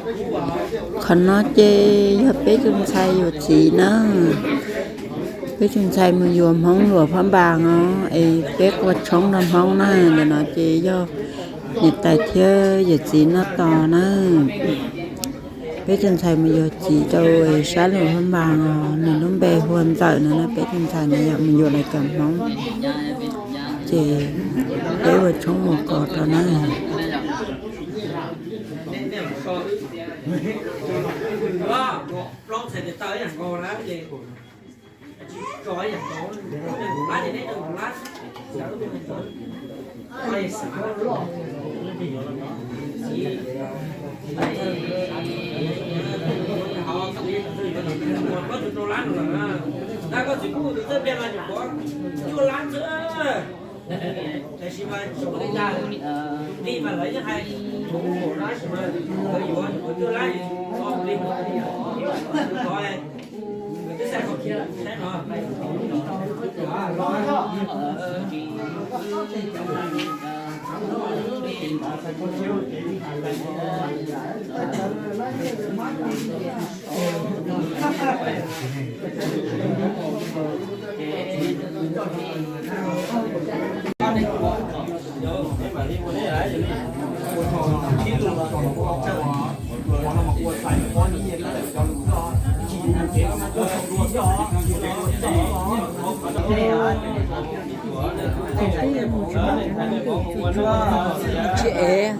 Qhov no ces yog peb tus ntxhais yuav txiv na. Peb tus ntxhais mus yuav Hmoob luam phab npas os, es peb qua tshoob rau Hmoob na. Ntawm no ces yog niam tais thiab yawm txiv noj tos na. Peb tus ntxhais mus yuav txiv rau sab luam phab npas os, nws lub npe hu ua Ntxawm no na. Peb tus ntxhais no yog mus yuav lawv cov Hmoob, ces peb ua tshoob ua kos rau na. Tsis ev.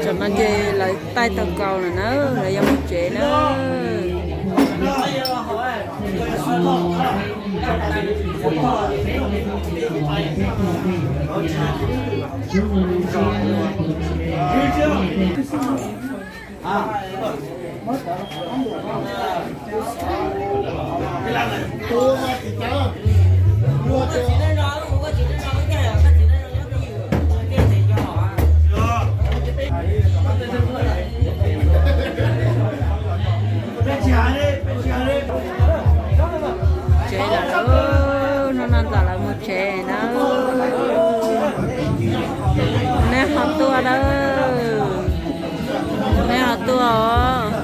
Tam no ces lawv taij tau nkaus lawm na, lawv yuav mus tsev na. Tsev lawm, hnub no ntawm lawv mus tsev na. Nej ho tuaj na, nej ho tuaj os.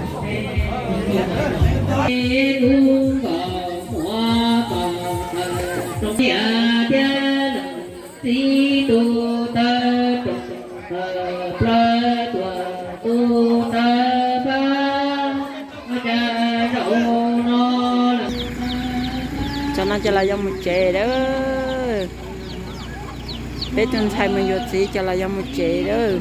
Tam no ces lawv yuav mus tsev lawm. Peb tus ntxhais mus yuav txiv ces lawv yuav mus tsev lawm.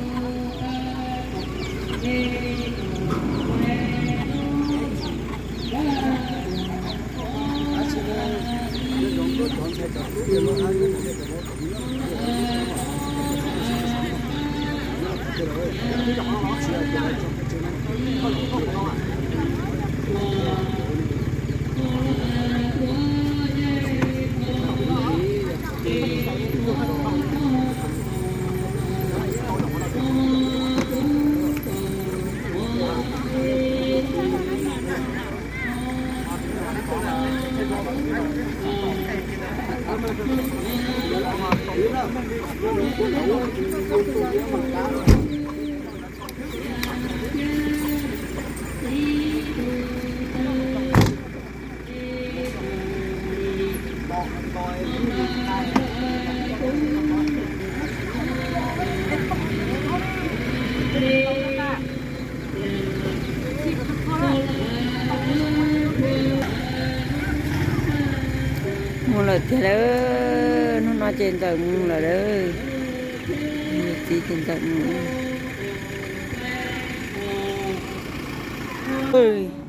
Mus lawm tiag lawm, hnub no ces Ntxawm mus lawm lawm. Txiv ces Ntxawm mus.